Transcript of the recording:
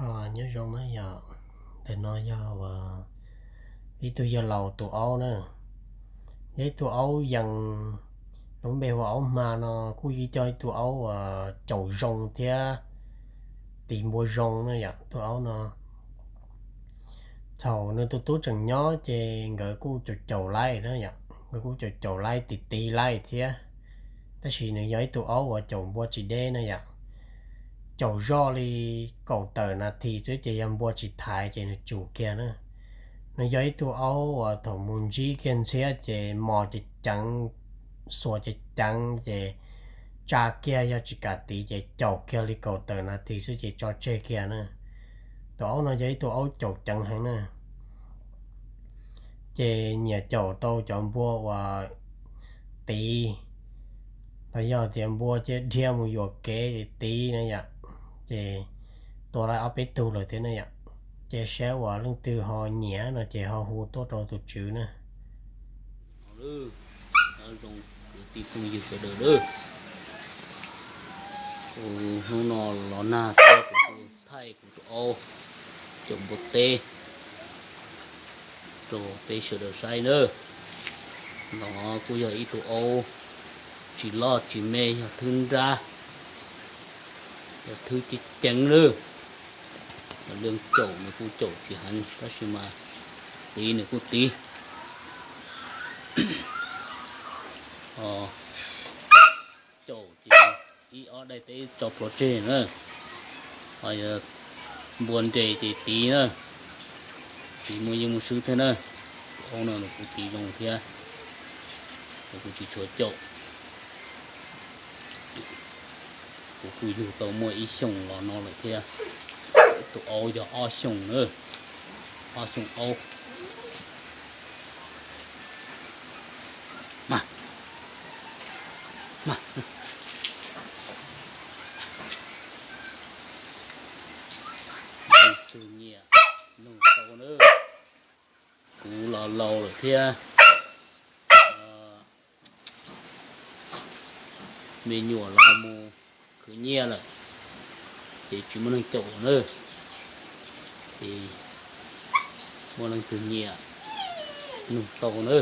Nyob zoo na yom, ntawm no yog ua ib tug yawg laus tus aub na, yog ib tug aub yees, lub npe hu ua aub hma no, kuj yog ib tug aub uas caum zoo thiab tiv npua zoo na yom. Tus aub no thaum nws tus tub tseem nyob ces nkawd kuj caum caum laib na yom, nkawd kuj caum caum laib tiv tiv laib thiab. Tab sis nws yog ib tug aub uas caum npua tsis deb na yom, caum zoj li kaum tawm nas this xwb ces yog npua tsis thaiv ces nws tsum kiag na. Nws yog ib tug aub uas thaum mus ntsib kiag ntxhiab ces mos ceev ceev, xuas ceev ceev ces tsa kiag, yog tsis kam tiv ces caum kiag li kaum tawm nas this xwb ces tso tseg kiag na. Tus aub no yog ib tug aub caum ceev heev na, ces nyiam caum tau cov npua uas tiv, los yog tias npua cia dhia mus yuam kev ces tiv na yom, ces tua laib ob peb tug lawm thiab na yom. Ces saib uas leej twg ho nyiam no ces ho hu tuaj rau tus tswv na. Nyob zoo kwv tij phooj ywg sawv daws, hnub no los nag thiab kuv thaij kuv tus aub caum npua teb rau peb sawv daws saib na. No kuj yog ib tug aub tsis loj tsis me, yog thwb nrab, yog thwb ceev ceev lawm. Leej caum nws kuj caum tsis heev tab sis mas tiv nws kuj tiv. Caum ces ib ob daim teb tso plhuav tseg na, ho yog npua nres ces tiv na, tiv muaj yeej muaj swb thiab na. Tus aub no nws kuj tiv zoo thiab, nws kuj tsis tshua caum. Kuv kuj yug tau muaj ib xyoos los no lawm thiab. Tus aub yog ob xyoos na, ob xyoos aub. Mas, mas, leej twg nyiam nug tau na. Kuv los laus lawm thiab, me nyuam los mus khwv nyiaj lawm, ces tsis muaj neeg caum na. Ces muaj leej twg nyiam nug tau na.